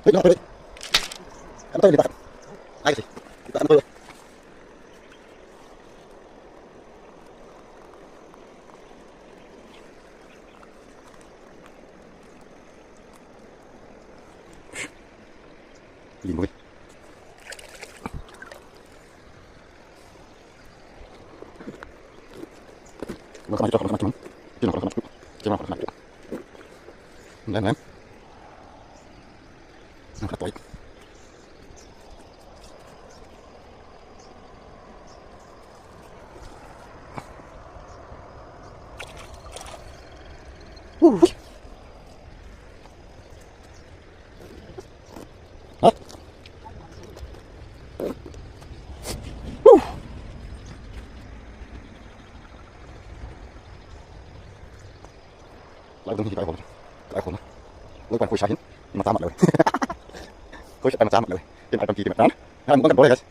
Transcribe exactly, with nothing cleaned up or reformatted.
Ina, ina, ina. Ano tayo, lipat. Ay, kasi. Lipat, ano tayo? Hindi mo eh. Ano ka, ano ka, ano ka, ano ka, ano ka, ano ka, ano ka, ano ka. Yan, yan. Nakatoy. Woo! Ha? Woo! Lai dong hi kai khol. Kai khol na. Lai pan khoi sa hin. Ima ta mat lou. Khoi sa tai ima ta mat lou. Tin ai pan ki ti mat tan. Ha, mu kan bol, guys.